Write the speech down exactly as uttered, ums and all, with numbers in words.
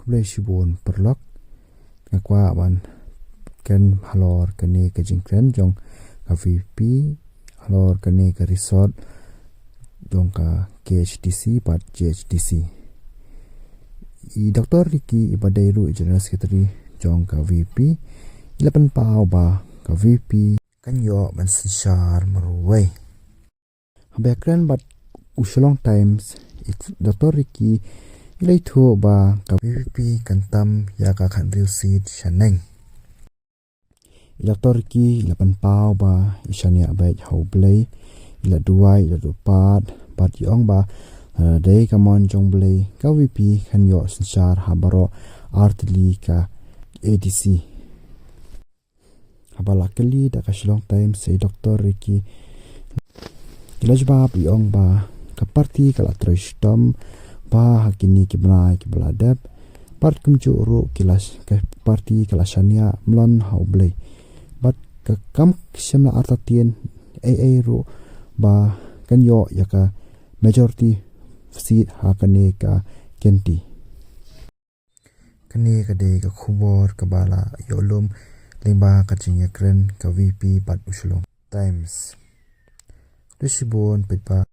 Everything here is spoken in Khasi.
Khublei shibun paralok. Nga kwah ban kren halor kane ka jingkren jong ka VPP halor kane ka result jong ka KHADC bad JHADC. I Dr Ricky, i ba dei ruh i General Secretary jong ka VPP, i la pynpaw ba ka VPP kan ïoh ban synshar marwei. Haba ïakren bad u Shillong Times, i Dr Ricky i la ïathuh ba ka VPP kan tam ïa ka khathynriew seat shaneng. I Dr Ricky i la pynpaw ba i shaniah beit ha U Blei, i la duwai, i la dupat bad i ong ba lada dei ka mon jong U Blei, ka VPP kan ïoh synshar ha baroh artylli ka ADC. Haba la kylli da ka Shillong Times ïa i Dr Ricky, i la jubab, i ong ba ka party ka la trei shitom bha ha kine ki bnai ki ba la dep, bad kumjuh ruh ki la, ka party ka la shaniah mlien ha U Blei. Bad ka kam shym la artatien ei ei ruh ba kan ïoh ïa ka majority seat ha kane ka kynti. Kane ka dei ka khubor kaba la ïoh lum lyngba ka jingïakren ka VPP bad u Shillong Times. Khublei shibun paidbah,